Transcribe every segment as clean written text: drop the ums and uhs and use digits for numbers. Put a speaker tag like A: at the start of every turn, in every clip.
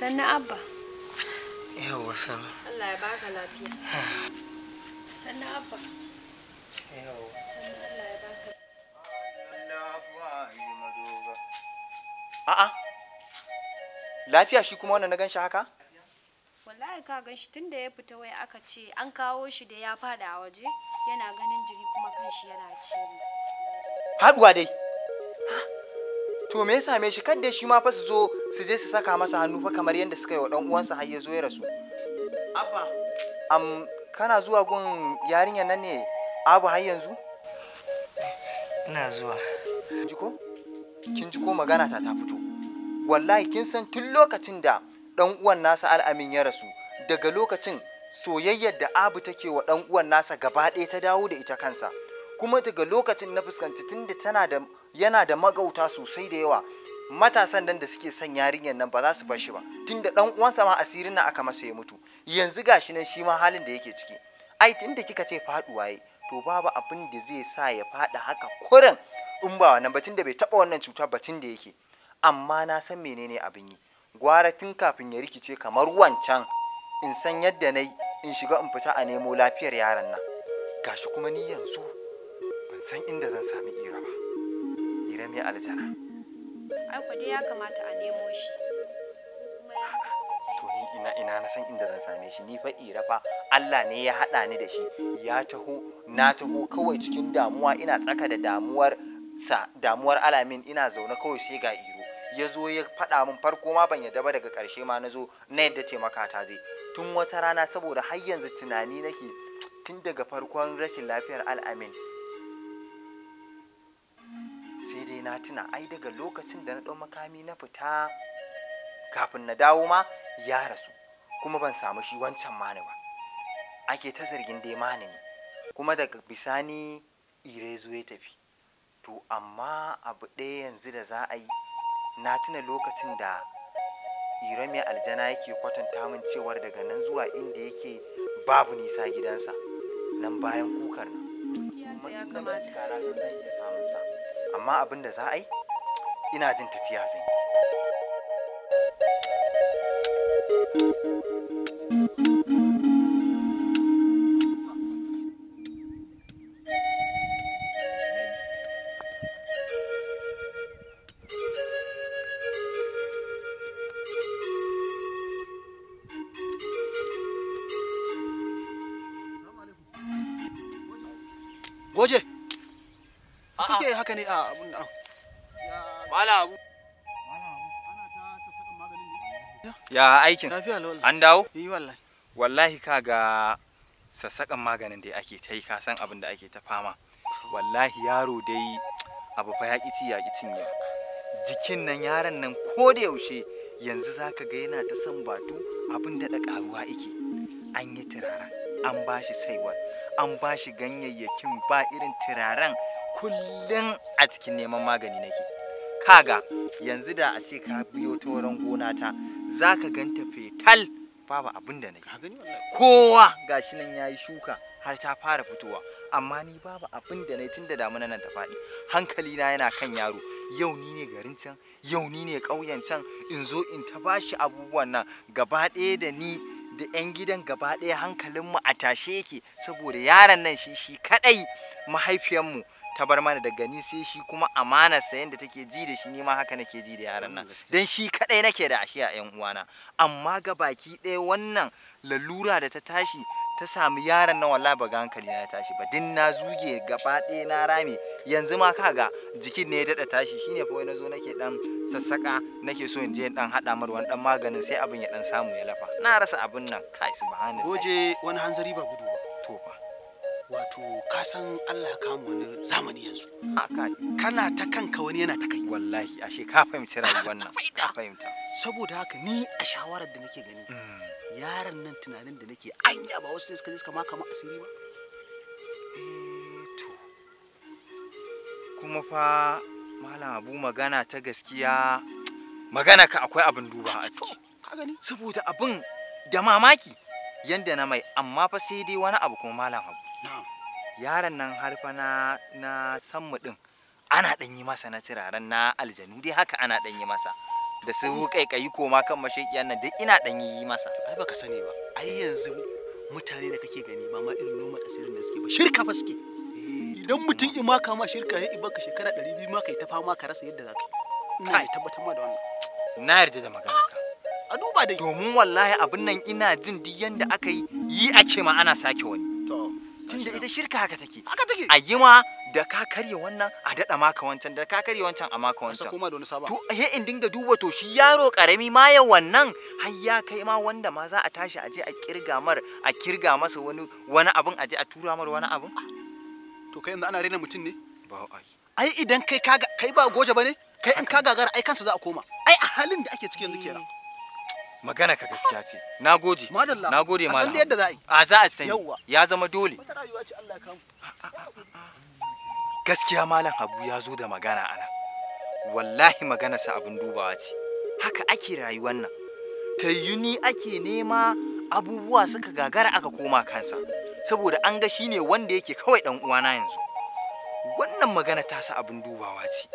A: Sannu Abba.
B: Yawwa sannu.
A: Allah ya baka lafiya. Sannu Abba.
B: Yawwa.
A: Allah ya baka.
C: A'a. Lafiya shi kuma wannan na ganshi haka?
A: Wallahi ka ganshi tunda ya fita wai aka ce an kawo shi da ya fada a waje yana ganin jiri kuma kanshi yana ciwo.
C: Haduwa dai. To me ya same shi? Kadda shi ma fa su zo su je su saka masa hannu fa kamar yadda suka yi wa dan uwansa har ya zo ya rasu. Abba, kana zuwa gun yarinyar nan ne Abu har yanzu?
B: Ina zuwa.
C: Ji ko? Kin ji ko magana ta ta fito. Wallahi kin san tun lokacin da dan uwan nasa Al'amin ya rasu, daga lokacin soyayyar da Abu take wa dan uwan nasa gaba ɗaya ta dawo da ita kansa. Kuma daga lokacin na fuskanci tunda tana da yana da magauta sosai da yawa, matasan nan da suke son yarinyar nan ba za su bar shi ba, tunda dan uwansa ma asirin nan aka masa ya mutu. Yanzu gashi nan shi ma halin da yake ciki. Ai tunda kika ce faduwa yayi, to babu abin da zai sa ya fada haka kurin in ba wannan batun da bai taba wannan cuta batun da yake. Amma na san menene abin yi. Gwara tun kafin ya rikice kamar wancan, in san yadda nayi in shiga in fita a nemo lafiyar yaron nan. Gashi kuma ni yanzu ban san inda zan sami Ira ba. Ira mai aljana.
A: Ai ko dai ya kamata a nemo shi.
C: To ni ina na san inda zan same shi. Ni fa Ira fa Allah ne ya hada ni da shi. Ya taho, na taho kawai cikin damuwa, ina tsaka da damuwar sa, damuwar Alamin, ina zaune kawai sai ga Iro. Ya zo ya faɗa min farko ma ban yadda ba, daga ƙarshe ma na zo na yadda taimaka ta zai. Tun wata rana saboda har yanzu tunani nake tun daga farkon rashin lafiyar Al'amin. Sai dai na tuna ai daga lokacin da na ɗau makami na fita kafin na dawo ma ya rasu, kuma ban samu shi wancan mani ba. Ake ta zargin dai mani ne, kuma daga bisani Ire zo ya tafi. To amma abu ɗaya yanzu da za a yi, na tuna lokacin da Ire mai aljana yake kwatanta min cewar daga nan zuwa inda yake babu nisa gidansa, nan bayan kukar nan.
A: Gaskiya ya
C: Na
A: kamata.
C: bincika na san zan iya samun sa. Amma abin da za a yi, ina jin tafiya zan yi.
D: Goje. Kake haka ne a abun da.
C: Malam Abu.
D: Ana ta sassaƙan maganin ne?
C: Ya aikin?
D: Lafiya lawal.
C: An dawo?
D: Yi wallahi.
C: Wallahi kaga sassaƙan maganin da ake ta yi, ka san abin da ake ta fama. Wallahi yaro dai abu fa ya ƙi ci ya ƙi cinyewa. Jikin nan yaron nan ko da yaushe yanzu zaka ga yana ta san batu, abin daɗa ƙaruwa yake. An yi turaren, an ba shi saiwar, an ba shi ganyayyakin, ba irin turaren, kullum a cikin neman magani nake. Kaga yanzu da a ce ka biyo ta wurin gona ta, zaka ganta fetal babu abin da nake.
D: Ka gani wallahi.
C: Kowa gashi nan yayi shuka har ta fara fitowa, amma ni babu abin da nayi tun da damuna nan ta faɗi. Hankali na yana kan yaro. Yau ni ne garin can, yau ni ne ƙauyen can, in zo in ta bashi abubuwan nan gaba ɗaya da ni da 'yan gidan gaba ɗaya hankalinmu a tashe yake, saboda yaron nan shi kaɗai mahaifiyarmu ta bar mana, daga ni sai shi, kuma amanarsa yadda take ji da shi ni ma haka nake ji da yaron nan, dan shi kaɗai nake da ashe a 'yan uwana. Amma ga baki ɗaya wannan lalura da ta tashi ta sami yaron nan, wallahi ba ga hankali na ya tashi ba, din na zuge gaba ɗaya na rame. Yanzu ma kaga jikin ne ya daɗa tashi, shine fa wai nazo nake dan sassaka, nake so in je in dan haɗa mar wani dan maganin sai abin ya dan samu ya lafa. Na rasa abin nan, kai subhanallah.
D: Goje, wani hanzari ba gudu ba.
C: To fa.
D: Wato ka san Allah ya kawo wani zamani yanzu.
C: Ha kai.
D: Kana ta kanka wani yana ta kai.
C: Wallahi ashe ka fahimci rayuwar nan. Ka fahimta.
D: Saboda haka ni a shawarar da nake gani, yaron nan tunanin da nake, anya ba wasu ne suka je suka maka ma asiri ba.
C: Eh, to. Kuma fa Malam Abu, magana ta gaskiya, magana ka akwai abin duba a ciki.
D: Ka gani?
C: Saboda abin da mamaki yanda na mai, amma fa sai dai wani abu kuma Malam Abu.
D: Na'am.
C: Yaron nan har fa na san mu din ana dan yi masa na turaren na aljanu dai haka ana dan yi masa. Da su kaikayi koma kan mashaƙiyan nan duk ina dan yi masa.
D: Ai baka sani ba. Ai yanzu mutane da kake gani ba ma irin noman asirin da suke ba, shirka fa suke. Idan mutum in ma kama shirka ya baka shekara 200 ma kai ta fama ka rasa yadda zaka yi. Ina mai tabbatar ma da wannan.
C: Na yarda da magana ka.
D: A duba dai.
C: Domin wallahi abin nan ina jin duk yanda aka yi ake ma ana sake wani.
D: To
C: tunda ita shirka haka take.
D: Haka take.
C: A yi ma da ka karya wannan a daɗa maka wancan, da ka karya wancan a maka
D: Ka
C: wancan.
D: koma da wani sabon.
C: To he in dinga duba to shi yaro karami ma ya wannan har ya kai ma wanda ma za a tashi a je a kirga mar, a kirga masa wani wani abun, a je a tura mar wani abun.
D: To kai yanzu ana rena mutum ne?
C: Ba ai.
D: Ai idan kai kaga kai ba goje bane? Kai in ka gagara ai kansa za a koma. Ai a halin da ake ciki yanzu kenan.
C: Magana ka gaskiya ce. Nagode.
D: Madalla.
C: Nagode
D: A
C: malam.
D: san da yadda za a yi.
C: A za a sani.
D: Yawwa.
C: Ya zama dole.
D: Wata rayuwa ce Allah ya kamu.
C: Gaskiya malam Habu ya zo da magana ana. Wallahi maganarsa abin dubawa ce. Haka ake rayuwar nan. Tayyuni ake nema abubuwa suka gagara aka koma kansa. Saboda an ga shine wanda yake kawai dan uwana yanzu. Wannan magana ta sa abin dubawa ce.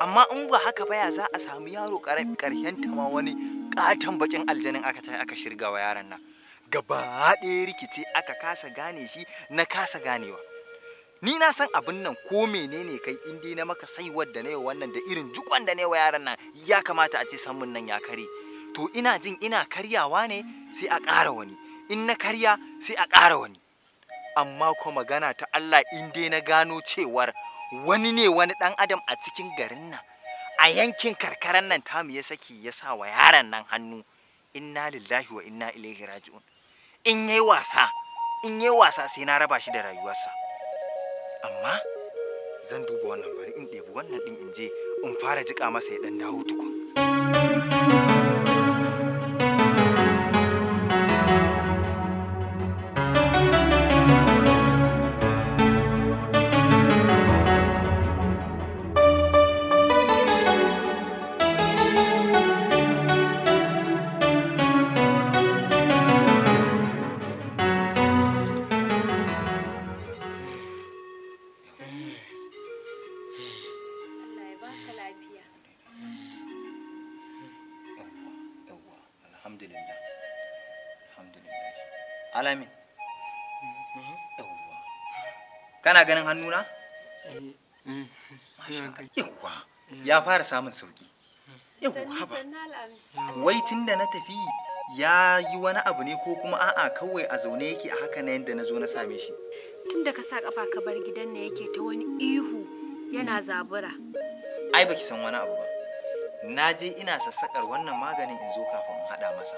C: Amma in ba haka ba ya za a samu yaro karshen ta ma wani katon bakin aljanin aka tayi aka shirga wa yaron nan. Gaba ɗaya rikice aka kasa gane shi na kasa ganewa. Ni na san abin nan ko menene kai in dai na maka saiwar da na yi wannan da irin jukon da na yi wa yaron nan ya kamata a ce sammun nan ya kare. To ina jin ina karyawa ne sai a ƙara wani. In na karya sai a ƙara wani. Amma ko magana ta Allah in dai na gano cewar wani ne wani ɗan adam a cikin garin nan a yankin karkaran nan tamu ya saki ya sa wa yaron nan hannu. Inna lillahi wa inna ilaihi raji'un. In yayi wasa, in yayi wasa sai na raba shi da rayuwarsa. Amma zan duba wannan, bari in ɗebi wannan ɗin in je in fara jiƙa masa ya ɗan dawo tukun.
A: Allah ya baka lafiya.
C: Yawwa, alhamdulillah. Alhamdulillah. Alamin. Yawwa. Kana ganin hannuna? Masha Allah. Yawwa. Ya fara samun sauki. Yawwa,
A: Sannu
C: haba.
A: sannu al'amin.
C: Wai tun da na tafi ya yi wani abu ne ko kuma a'a kawai a zaune yake a haka na yadda na zo na same shi.
A: Tun da ka sa kafa ka bar gidan nan yake ta wani ihu yana zabura.
C: Ai baki san wani abu ba. Na je ina sassakar wannan maganin in zo kafin in haɗa masa.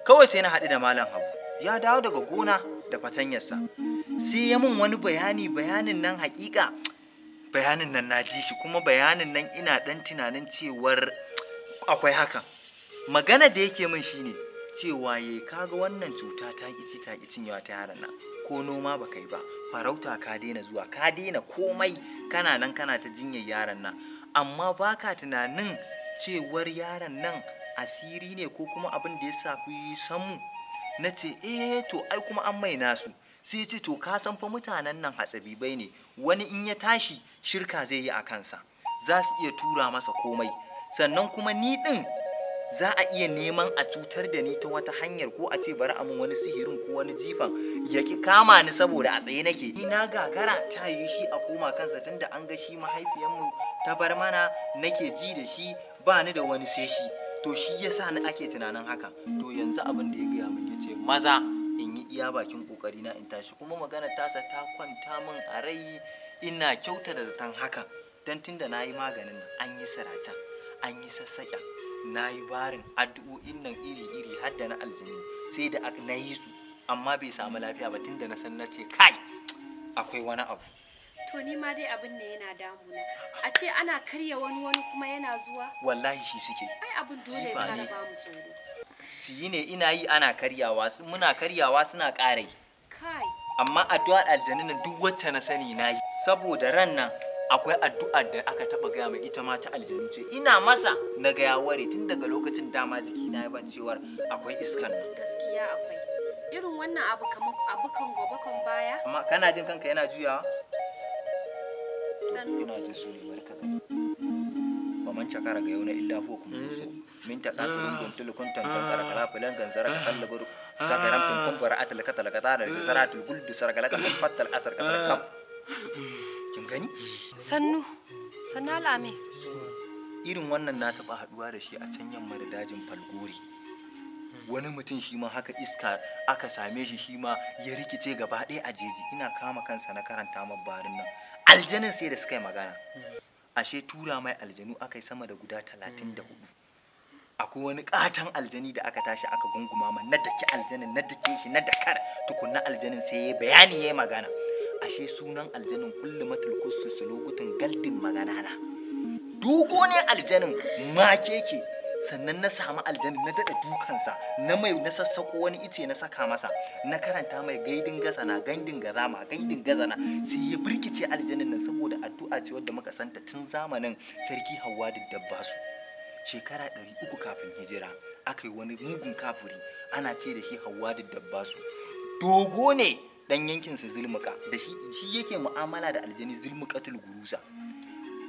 C: Kawai sai na haɗu da Malam Habu. Ya dawo daga gona da fatanyarsa. Sai ya mun wani bayani, bayanin nan haƙiƙa. Bayanin nan na ji shi kuma bayanin nan ina ɗan tunanin cewar akwai hakan. Magana da yake min shine cewa ye kaga wannan cuta ta ƙi ta ƙi cinyewa ta yaran nan. Ko noma ba kai ba, farauta ka daina zuwa, ka daina komai, kana nan kana ta jinyar yaron nan. Amma baka tunanin cewar yaron nan asiri ne ko kuma abin da ya shafi samu. Na ce eh to ai kuma an mai nasu. Sai ya ce to ka san fa mutanen nan hatsabibai ne, wani in ya tashi shirka zai yi a kansa, za su iya tura masa komai. Sannan kuma ni ɗin za a iya neman a cutar da ni ta wata hanyar ko a ce bari a mun wani sihirin ko wani jifan ya ki kama ni saboda a tsaye nake. Ni na gagara ta yi shi a koma kansa tunda an ga shi mahaifiyanmu ta bar mana nake ji da shi ba ni da wani sai shi. To shi yasa ni ake tunanin haka. To yanzu abin da ya gaya min ya ce maza in yi iya bakin kokari na in tashi, kuma magana tasa ta kwanta min a rai, ina kyauta da zaton haka. Dan tunda na yi maganin nan an yi siracen, an yi sassaƙen, na yi barin addu'o'in nan iri-iri har da na aljini sai da aka na yi su amma bai samu lafiya ba tunda na san na ce kai akwai wani abu.
A: To ni ma dai abin ne yana damuna. A ce ana karya wani wani kuma yana zuwa.
C: Wallahi shi suke.
A: Ai abin dole ya
C: Jifa
A: fara
C: ne.
A: ba mu tsoro.
C: Su yi ne ina yi ana karyawa, muna karyawa suna ƙara yi.
A: Kai.
C: Amma addu'ar aljanin nan duk wacce na sani na yi. Saboda ran nan akwai addu'ar da aka taɓa gaya mai ita ma ta aljanu ce. Ina masa na ga ya ware tun daga lokacin dama jiki na ya ban cewar akwai iskan nan.
A: Gaskiya akwai. Irin wannan abu kamar abu kan gobe kan baya.
C: Amma kana jin kanka yana juyawa?
A: Sannu.
C: Ina jin su ne bari ka gani. Ba man cakara ga yau na illa huwa kuma so. Min ta kasurun guntul kuntan tan karakala fulan ganzara ka kalla gudu sakaramtun kumbara atal katala katara da zaratul guldu sargalaka fattal asar katal kam. Kin gani?
A: Sannu. Sannu Al'amin.
C: Irin wannan na taɓa haɗuwa da shi a can yamma da dajin Falgore. Wani mutum shi ma haka iska aka same shi, shi ma ya rikice gaba ɗaya a jeji. Ina kama kansa na karanta barin nan. Aljanin sai da suka yi magana. Ashe tura mai aljanu aka yi sama da guda 34. Akwai wani katon aljani da aka tashi aka gunguma ma, na daki aljanin, na dake shi, na dakar tukunna aljanin sai ya bayani, ya magana. Ashe sunan aljanin kullu matul kusu sulugutin galdin magana na. Dogo ne aljanin makeke. Sannan na samu aljanin na daɗa dukansa, na mai na sassako wani ice na saka masa, na karanta mai gaidin gazana gaidin gazama gaidin gazana, sai ya birkice aljanin nan. Saboda addu'a ce wadda muka santa tun zamanin sarki Hawwa Dabbasu, shekara 300 kafin hijira. Aka yi wani mugun kafuri ana ce da shi Hawwa Dabbasu. Dogo ne dan yankin su Zulmuka, da shi shi yake mu'amala da aljani Zulmukatul Guruza.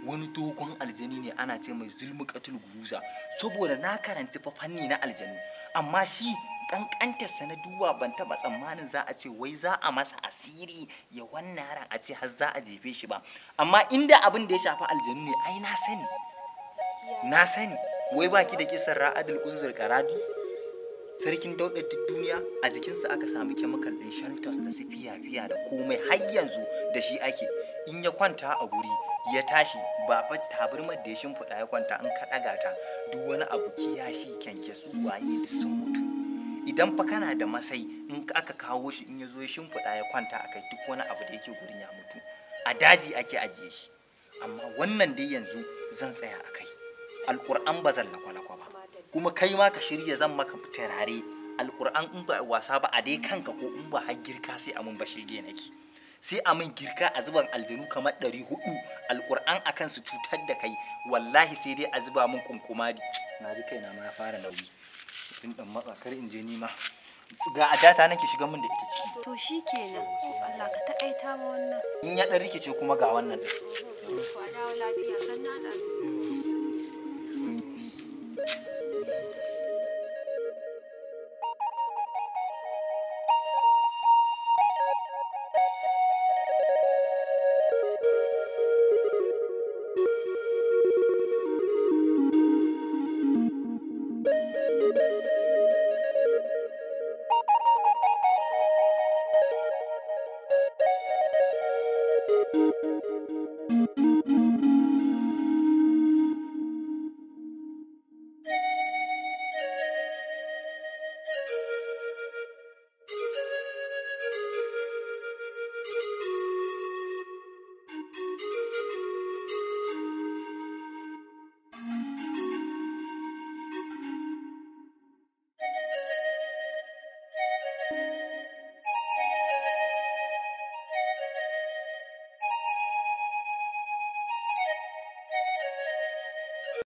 C: Wani dogon aljani ne ana ce mai Zulmukatul Guruza. Saboda na karanci fa fanni na aljanu, amma shi kankantarsa na duba ban taba tsammanin za a ce wai za a masa asiri ya wannan yaran a ce har za a jefe shi ba. Amma inda abin da ya shafi aljanu ne, ai na sani, na sani. Wai baki da kisan Ra'adul Uzur Karadu, sarkin daudar duk duniya? A jikinsa aka sami chemical din shantos da su fiya-fiya da komai, har yanzu da shi ake. In ya kwanta a guri ya tashi, ba fa tabarmar da ya shimfiɗa ya kwanta, in ka ɗaga ta, duk wani abu, kiyashi, kyankyasu, waye, duk sun mutu. Idan fa kana da masai, in aka kawo shi, in ya zo ya shimfiɗa ya kwanta a kai, duk wani abu da yake gurin ya mutu. A daji ake ajiye shi. Amma wannan dai yanzu zan tsaya a kai. Alƙur'an ba zan lakwalakwa ba. Kuma kai ma ka shirya, zan maka turare. Alƙur'an in ba wasa ba a dai kanka, ko in ba har girka sai amin ba shirge nake. Sai a min girka a zuban aljanu kamar 400, alƙur'an akan su cutar da kai. Wallahi sai dai a zuba min kunkumari. Na ji kaina ma ya fara nauyi. In dan matsa kar in je ni ma. Ga adata nake shiga min da ita ciki.
A: To shikenan. Allah ka takaita ma wannan.
C: In ya dan rikice kuma ga wannan din.
A: To a dawo lafiya. Sannu Al'amin.